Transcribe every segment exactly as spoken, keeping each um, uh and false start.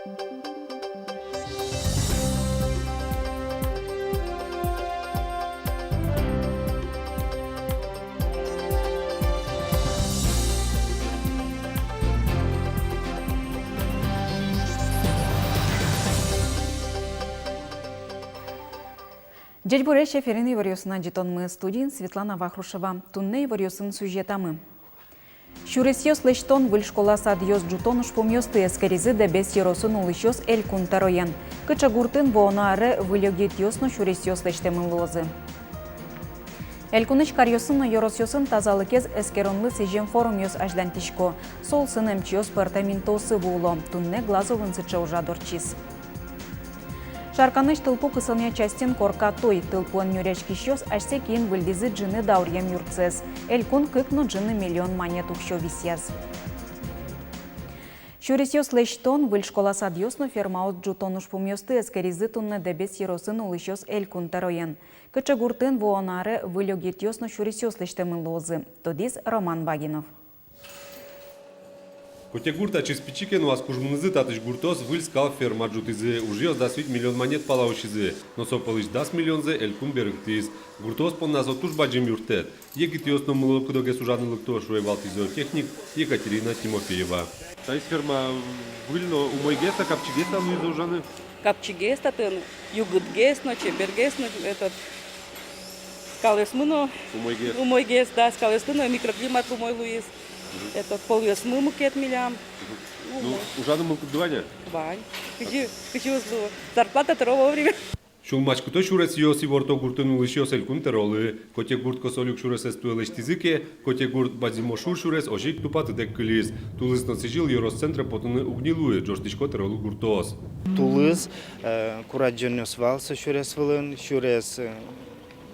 Ӟечбуресь! Эфирын иворъёсын адӟытонмы, студиын Светлана Вахрушева. Туннэ иворъёсын сюжетамы. Сюресъёс лэсьтон, выль школа-садъёс ӝутон ужпумъёсты эскеризы Дэбес ёросын улӥсьёс Элькун тӧроен. Кыӵе гуртын вуоно аре выль огетъёс но сюресъёс лэсьтэмын луозы? Элькунысь каръёсын но ёросъёсын тазалыкез эскеронлы сӥзем форумъёс азьланьтӥсько. Со улсын эмчиос пӧртэм интыосы вуыло. Туннэ Глазовын сыӵе ужрад ортчиз. Шарканысь тылпу кысонъя частьын корка туй. Тылпуэн нюръяськисьёс асьсэ киын выльдӥзы ӝыны дауръем юртсэс. Элькун кык но ӝыны миллион манет уксё висъяз. Сюресъёс лэсьтон, выль школа-садъёс но фермаос ӝутон ужпумъёсты эскеризы туннэ Дэбес ёросын улӥсьёс Элькун тӧроен. Кыӵе гуртын вуоно аре выль огетъёс но сюресъёс лэсьтэмын луозы, тодӥз Роман Вагинов. Котегурт ачиз пичи ке но, ас кужмынызы татысь гуртоос выль скал ферма ӝутӥзы. Ужъёс дас вить миллион манет пала усизы, но со пӧлысь дас миллионзэ Элькун берыктӥз. Гуртоос понна со туж бадӟым юрттэт. Егитъёс но мылокыдогес ужаны лыкто, шуэ валтӥсь зоотехник Екатерина Тимофеева. Таиз ферма выль но умойгес-а, капчигес-а луиз-а ужаны? Капчигес татын, югытгес но, чебергес но, этот, скалъёсмы но умойгес. Умойгес, да, скалъёсмы но, микроклимат умой луиз. Мгм. Этот, полъёсмы мукет милям. Мгм. Ну, умой. Ужаны мылкыд вань-а? Вань. Кызьы, кызьы уз луы. Зарплата тыро вовремя. Сюлмаськыто сюресъёс иворто гуртын улӥсьёс Элькун тӧролы. Котегурт косо люк сюресэз туэ лэсьтӥзы ке, Котегурт — Бадӟымошур сюрес озьы ик тупатытэк кылиз. Тулыс но сӥзьыл ёрос центре потыны уг ни луы, ӝожтӥсько тӧролы гуртоос. Тулыс, э, курадӟонъёс вал со сюрес вылын, сюрес, э,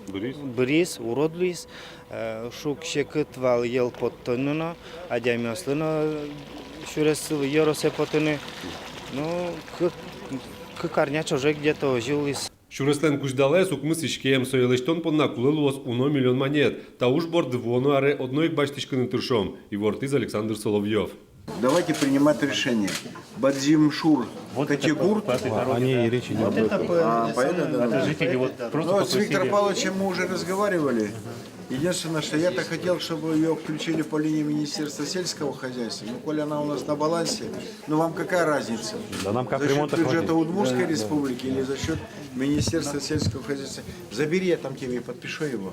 быриз, быриз, урод луиз, э, шуг-секыт вал йӧл поттыны но, адямиослы но, э, сюрес ёросэ потыны. Ну, кык, кык арня ӵоже где-то озьы луиз. Сюреслэн кузьдалаез укмыс иськем, сое лэсьтон понна кулэ луоз уно миллион манет. Та уж борды вуоно аре одно ик басьтӥськыны тыршом, ивортӥз Александр Соловьёв. Давайте принимать решение. Бадӟымошур, вот это Котегурт. По, по этой дороге, да. О ней и речи не было. Вот это по, а, по этой дороге. Это жители, вот, просто. Ну, с Виктором Павловичем мы уже разговаривали. Единственное, что я-то хотел, чтобы её включили по линии Министерства сельского хозяйства. Ну, коли она у нас на балансе, ну, вам какая разница? Да нам как ремонта хватит. За счёт бюджета Удмуртской Республики или за счёт Министерства сельского хозяйства? Забери, я там тебе подпишу его.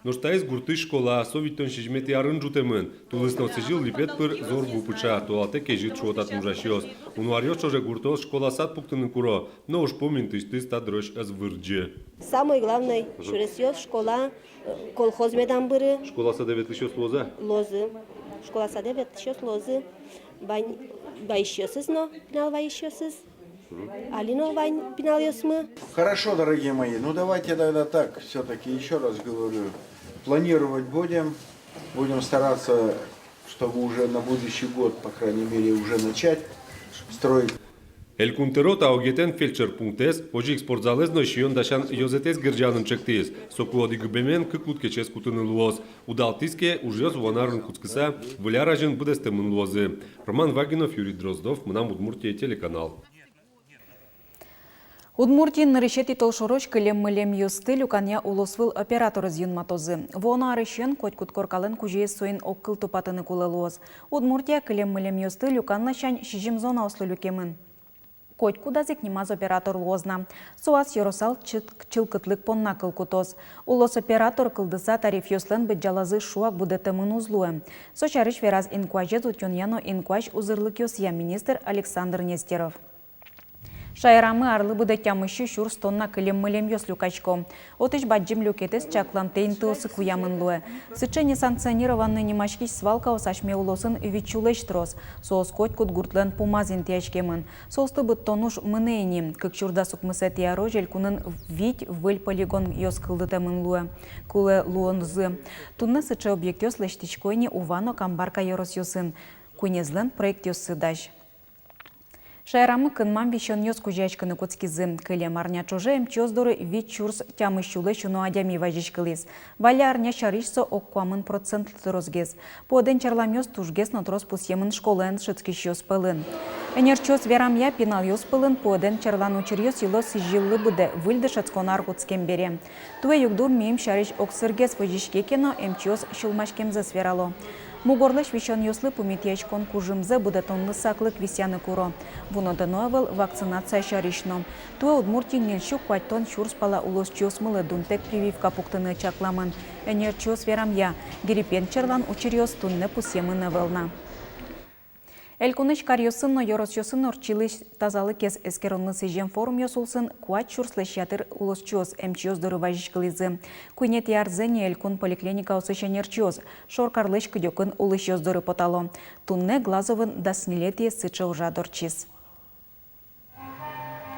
Нош таиз гуртысь школа, со витьтон сизьыметӥ арын ӝутэмын. Тулыс но сӥзьыл липет пыр зор ву пыӵа, толалтэ кезьыт, шуо татын ужасьёс. Уно аръёс ӵоже гуртоос школа-сад пуктыны куро, но ужпум интыысьтыз та дырозь ӧз вырӟы. Самой главной, сюресъёс, школа, э, колхоз медам быры. Школа-садэ ветлӥсьёс луозы-а? Луозы. Школа-садэ ветлӥсьёс луозы. Вань вайисьёсыз но, пинал вайисьёсыз. Али но вань пиналъёсмы. Хорошо, дорогие мои, ну давайте тогда так, всё-таки ещё раз говорю, планировать будем, будем стараться, чтобы уже на будущий год, по крайней мере, уже начать строить. Элькун тӧро та огетэн фельдшер пунктэз, озьы ик спортзалэз но сиён дасян ёзэтэз герӟанын чектӥз. Соку одӥг ыбемен кык лудкечез кутыны луоз. Удалтӥз ке, ужъёс вуоно арын кутскыса, выль ар азьын быдэстэмын луозы. Роман Вагинов, Юрий Дроздов, «Мынам Удмуртие» телеканал. Удмуртиын нырысетӥ толшорозь кылем-мылемъёсты люканъя улосвыл операторез юнматозы. Вуоно арысен котькуд коркалэн кузёез соин огкыл тупатыны кулэ луоз. Удмуртия кылем-мылемъёсты люкан ласянь сизьым зонаослы люкемын. Котькудаз ик нимаз оператор луоз на. Со ас ёросал чыт-, чылкытлык понна кыл кутоз. Улос оператор кылдыса тарифъёслэн быдӟалазы шуак будэтэмын уз луэ. Со сярысь вераз инкуазез утёнъя но инкуазь узырлыкъёсъя министр Александр Нестеров. Шаерамы арлы быдэ тямыссю сюрс тонна кылем-мылемъёс люкасько. Отысь бадӟым люкетэз чакламтэ интыосы куямын луэ. Сыӵе несанкционированной нимаськись свалкаос асьме улосын вить сюлэсь трос. Соос котькуд гуртлэн пумаз интыяськемын. Соосты быдтон уж мынэ ини. Кык сюрс дас укмысэтӥ арозь элькунын вить выль полигонъёс кылдытэмын луэ. Кулэ луонзы. Туннэ сыӵе объектъёс лэсьтӥсько ини Ува но Камбарка ёросъёсын. Куинезлэн проектъёссы дась. Шаерамы кынмам висёнъёс кузёяськыны кутскизы. Кылем арня ӵоже эмчиос доры вить сюрс тямыс сюлэсь уно адями вазиськылӥз. Валлё арня сярысь со ог куамын процентлы тросгес. Пуэдэн черламъёс тужгес но трос пусъемын школаын дышетскисьёс пӧлын. Эмчиос верамъя, пиналъёс пӧлын пуэдэн черлан учыръёс йыло сӥзьыллы быдэ, выль дышетскон ар кутскем бере. Туэ югдур миым сярысь огсыргес возиське ке но, эмчиос сюлмаськемзэс верало. Мугорлэсь висёнъёслы пумитъяськон кужымзэ будэтонлы саклык висъяны куро. Вунэтоно ӧвӧл вакцинация сярысь но. Туэ Удмуртиын ньыльсю куатьтон сюрс пала улосчиосмылы дунтэк прививка пуктыны чакламын. Эмчиос верамъя, гриппен черлан учыръёс туннэ пусъемын ӧвӧл на. Элькунысь каръёсын но ёросъёсын ортчылӥсь тазалыкез эскеронлы сӥзем форумъёс улсын куать сюрслэсь ятыр улосчиос эмчиос доры вазиськылӥзы. Куинетӥ арзэ ни элькун поликлиникаосысь эмчиос шоркарлэсь кыдёкын улӥсьёс доры потало. Туннэ Глазовын дас ньылетӥез сыӵе ужрад ортчиз.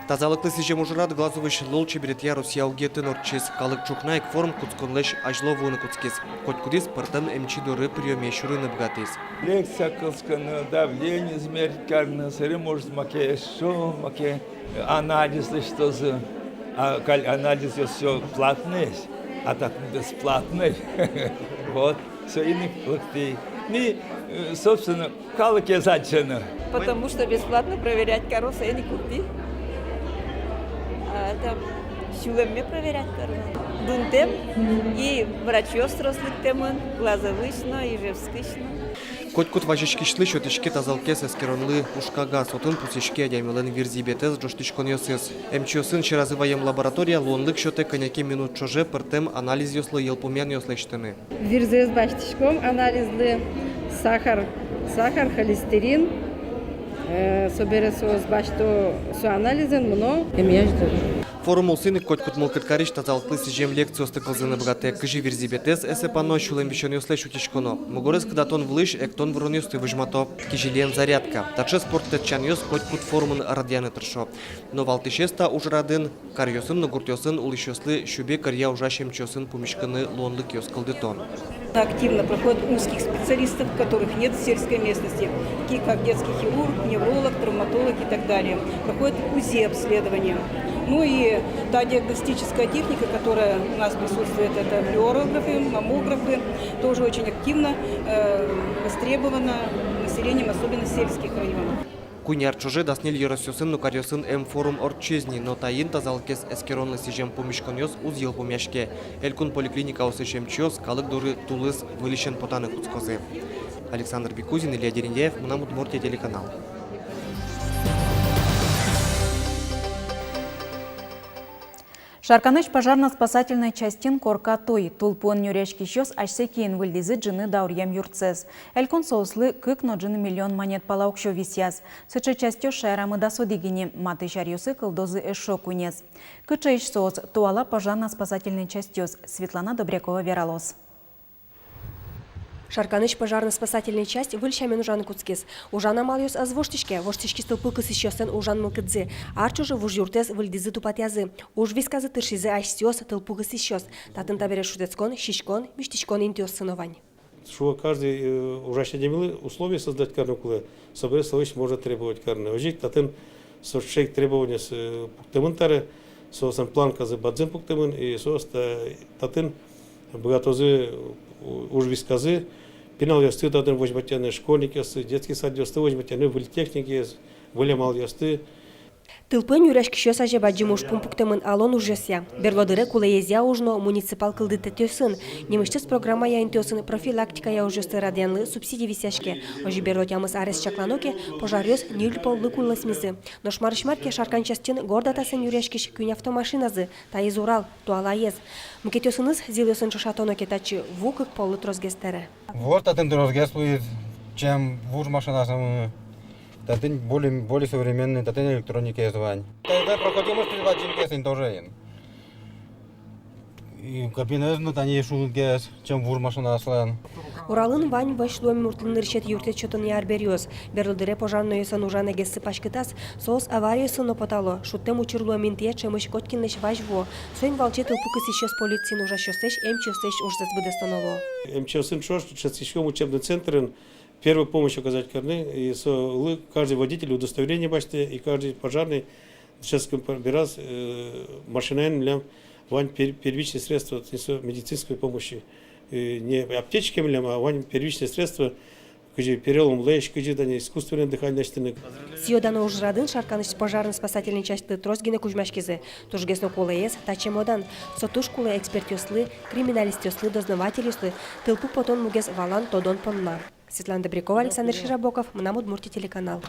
Тазалыклы сӥзем ужрад Глазовысь лулчеберетъя Россия огетын ортчиз. Калык ӵукна ик форум кутсконлэсь азьло вуыны кутскиз. Котькудӥз пӧртэм эмчи доры приёме сюрыны быгатӥз. Лекция кылскыны, давление измерить карыны, собере, может, маке эшшо, маке анализ лэсьтозы. А каль анализъёс всё платноесь, а татын бесплатной. Вот, соин ик лыктӥ. И, э, собственно, калыкез адӟыны. Потому что бесплатно проверять каро, соин ик лыктӥ. А, там, сюлэмме проверять каро. Дунтэм, и врачъёс трос лыктэмын, Глазовысь но, Ижевскысь но. Котькуд вазиськисьлы сётӥське тазалыкез эскеронлы ужкагаз, отын пусйиське адямилэн вирзӥбетэз, ӝожтӥськонъёсыз. Эмчиосын сьӧразы ваем лаборатория луонлык сётэ кӧня ке минут ӵоже пӧртэм анализъёслы йылпумъянъёс лэсьтыны. Вирзэс басьтӥськом анализлы, сахар, сахар, холестерин, э, собере соос басьто со анализэн, мыно эмъясь доры. Форум улсын ик котькуд мылкыд карись тазалыклы сӥзем лекциосты кылзыны быгатэ: кызьы вирзӥбетэз эсэпано, сюлэм висёнъёслэсь утиськоно. Мугорез кыдатон вылысь эктон-выронъёсты возьмато, кизилиен зарядка. Таӵе спорт тэтчанъёс котькуд форумын радъяны тыршо. Но валтӥсез та ужрадын — каръёсын но гуртъёсын улӥсьёслы сюбег ӧръя ужась эмчиосын пумиськыны луонлыкъёс кылдытон. Активно проходят узких специалистов, которых нет в сельской местности, такие как детский хирург, невролог, травматолог и так далее. Проходят УЗИ обследования. Ну и та диагностическая техника, которая у нас присутствует, это флюорографы, маммографы, тоже очень активно, э, востребована населением, особенно сельских районов. Куинь ар ӵоже дас ньыль ёросъёсын но каръёсын эмфорум ортчиз ни, но таин тазалыкез эскеронлы сӥзем пумиськонъёс уз йылпумъяське. Элькун поликлиникаосысь эмчиос калык доры тулыс выльысен потаны кутскозы. Александр Бекузин, Илья Дерендяев, «Мынам Удмуртие» телеканал. Шарканысь пожарно-спасательной частьын корка туй. Тулпуэн нюръяськисьёс асьсэ киын выльдӥзы ӝыны дауръем юртсэс. Элькун соослы кык но ӝыны миллион манет пала уксё висъяз. Сыӵе частьёс шаерамы дас одӥг ини, матысь аръёсы кылдозы эшшо куинез. Кыӵеесь соос, туала пожарно-спасательной частьёс, Светлана Добрякова вералоз. Шарканысь пожарно-спасательной часть выль сямен ужаны кутскиз. Ужан амалъёс ӧз воштӥське, воштӥськиз тылпу кысӥсьёслэн ужан мылкыдзы. Ар ӵоже вуж юртэз выльдӥзы, тупатъязы. Уж висказы, тыршизы асьсэос, тылпу кысӥсьёс. Татын табере шутэтскон, сиськон, миськиськон интыоссы но вань. Шуо, каждый, э, ужась адямилы условия создать карыны кулэ, собере солэсь можно требовать карыны. Озьы ик татын со сыӵе ик требованиос, э, пуктэмын табере, соослэн планказы бадӟым пуктэмын, и соос та-, татын быгатозы, у-, уж висказы пиналъёсты татын возьматъяны, школьникъёсты, детский садъёсты возьматъяны, выль техникаез, выль амалъёсты. Тылпуэн нюръяськисьёс азе бадӟым ужпум пуктэмын алон ужъёсъя. Берло дыре кулэезъя уж но муниципал кылдытэтъёсын. Нимысьтыз программая интыосын профилактикая ужъёсты радъянлы субсидия висъяське. Озьы берло тямыс арес чаклано ке, пожаръёс ньыль поллы кулэсмизы. Нош марысь мар ке, Шаркан частьын горд атасэн нюръяськись куинь автомашиназы, таиз Урал, туалаез. Мукетъёсыныз, ЗИЛъёсын ӵошатоно ке, татчы ву кык поллы тросгес тэре. Вот татын тросгес луиз, чем вуж машинаосын. Татын более, более современный, татын электроникаез вань. Татын проходимость бадӟымгес ини тоже ини. И кабинаез но тани шунытгес, чем вуж машинаослэн. Уралын вань вӧсь луэм муртлы нырысетӥ юрттэт сётонъя арбериос. Берло дыре пожарнойёслэн ужанэгессы паськытаз, соос авариосын но потало. Шудтэм учыр луэм интые ӵемысь котькинлэсь вазь вуо. Соин валче тылпу кысӥсьёс полициын ужасьёслэсь, эмчиослэсь ужзэс быдэстоно луо. Эмчиосын ӵош дышетскиськом учебный центрын, Первую помощь оказать карыны, и солы каждый водитель удостоверение басьтэ, и каждый пожарный дышетскыны бераз, э, машинаен милям вань пер-, первичное средство, то есть медицинской помощи. Э, не аптечка милям, а вань первичное средство, кызьы переломлэсь, кызьы тани искусственное дыхание лэсьтыны. Сӥё-дано ужрадын Шарканысь пожарно-спасательной частьлы трос гинэ кузьмаськизы. Тужгес но кулэез та чемодан. Со туж кулэ экспертъёслы, криминалистъёслы, дознавательёслы тылпу потон мугез валан, тодон понна. Светлана Добрякова, Александр Широбоков, «Мынам Удмуртие» телеканал.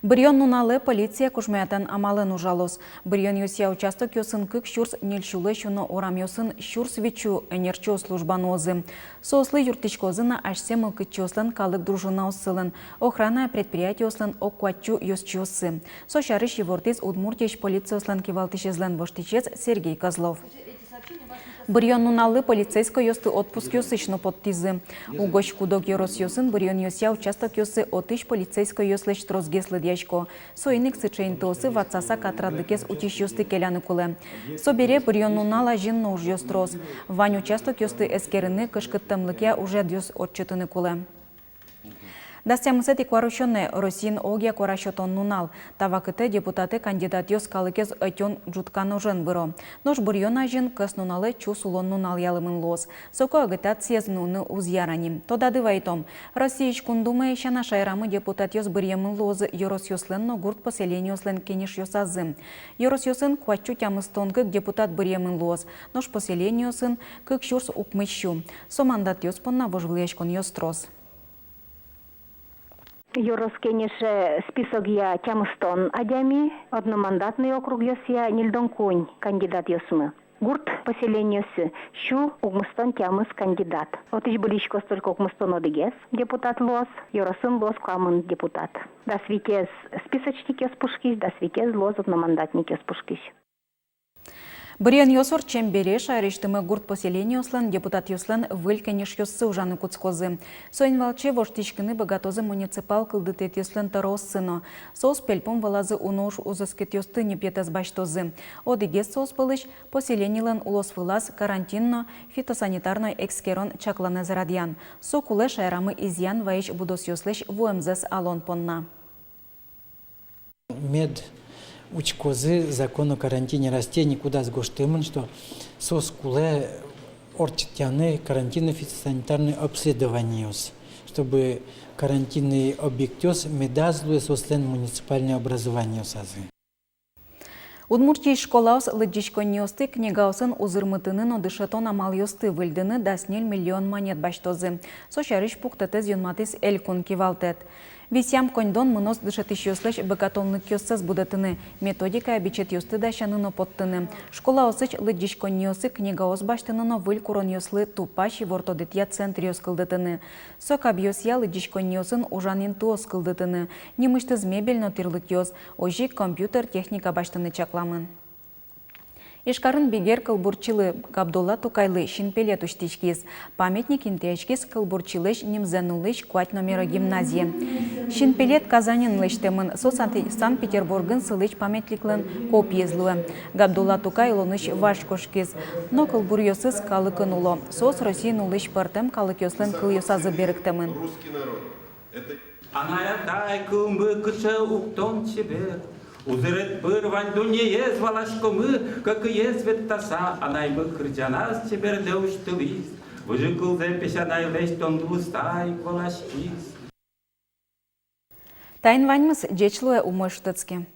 Быръён нуналэ полиция кужмоятан амалэн ужалоз. Быръёнъёсъя участокъёсын кык сюрс ньыль сюлэсь уно урамъёсын сюрс витьсю ӧнерчиос служба нуозы. Соослы юрттӥськозы на асьсэ мылкыдчиослэн калык дружинаоссылэн, охрана предприятиослэн ог куатьсю ёзчиоссы. Со сярысь ивортӥз Удмуртиысь полициослэн кивалтӥсезлэн воштӥсез Сергей Козлов. Быръён нуналлы полицейскойёсты отпускъёсысь но поттӥзы. Угось куд-ог ёросъёсын быръёнъёсъя участокъёссы отысь полицейскойёслэсь тросгес лыдъясько. Соин ик сыӵе интыосы ватсаса катрадлыкез утисьёсты келяны кулэ. Собере быръён нунал азьын но ужъёс трос. Вань участокъёсты эскерыны, кышкыттэмлыкъя ужрадъёс ортчытыны кулэ. Дас тямысэтӥ куарусёнэ Россиын огъя куара сётон нунал. Та вакытэ депутатэ кандидатъёс калыкез ӧтён-ӝуткан ужен выро. Нош быръён азьын кӧснуналэ чус улон нунал ялэмын луоз. Соку агитациез нуыны уз яра ни. Тодады вайтом: Россиысь Кун Думае сяна, шаерамы депутатъёс быръемын луозы ёросъёслэн но гурт поселениослэн кенешъёсазы. Ёросъёсын куатьсю тямыстон кык депутат быръемын луоз, нош поселениосын кык сюрс укмыссю. Со мандатъёс понна вожвылъяськонъёс трос. Ёрос кенеше списокъя тямыстон адями, одномандатный округъёсъя ньыльдон куинь кандидатъёсмы. Гурт поселениосы сю укмыстон тямыс кандидат. Отысь быръиськоз только укмыстон одӥгез депутат луоз, ёросын луоз куамын депутат. Дас витез списочникъёс пушкысь, дас витез луоз одномандатникъёс пушкысь. Быръёнъёс ортчем бере шаерысьтымы гурт поселениослэн депутатъёслэн выль кенешъёссы ужаны кутскозы. Соин валче воштӥськыны быгатозы муниципал кылдытэтъёслэн тӧрооссы но. Соос пельпум вылазы уно уж узыскетъёсты ньыпъетэз басьтозы. Одӥгез соос пӧлысь — поселенилэн улосвылаз карантин но фитосанитарной эскерон-чакланэз радъян. Со кулэ шаерамы изъян вайись будосъёслэсь вуэмзэс алон понна. Мед учкозы закон о карантине растений, кудаз гожтэмын, что соос кулэ ортчытъяны карантинно-фитосанитарной обследованиос, чтобы карантинной объектъёс медаз луэ соослэн муниципальной образованиосазы. Удмуртиысь школаос лыдӟиськонниосты книгаосын узырмытыны но дышетон амалъёсты выльдыны дас ньыль миллион манет басьтозы. Со сярысь пуктэтэз юнматӥз элькун кивалтэт. Висъям коньдон мыноз дышетӥсьёслэсь быгатонлыкъёссэс будэтыны, методикая бичетъёсты дасяны но поттыны. Школаосысь лыдӟиськонниосы книгаос басьтыны но выль куронъёслы тупась ивортодэтъя центръёс кылдытыны. Со кабъёсъя лыдӟиськонниосын ужан интыос кылдытыны, нимысьтыз мебель но тӥрлыкъёс, озьы ик компьютер техника басьтыны чакламын. Ижкарын бигер кылбурчилы Габдулла Тукайлы синпелет усьтӥськиз. Памятник интыяськиз кылбурчилэсь нимзэ нуллӥсь куать номеро гимназие. Синпелет Казаньын лэсьтэмын, со Санкт-, Санкт-Петербургын сылӥсь памятниклэн копиез луэ. Габдулла Тукай улонысь вазь кошкиз, но кылбуръёсыз калыкын уло. Соос Россиын улӥсь пӧртэм калыкъёслэн кылъёсазы берыктэмын. Анай-атай кылмы кыӵе уг тон чебер. Узыред пыр вань дуннеез валаськомы, кӧкыез веттаса, анаймы кырӟаназ чебердэ усьтылӥз. Выжыкылзэ песянайлэсь тон дулыста ик валаськиз. Таин ваньмыз. Ӟеч луэ, умой шутэтске.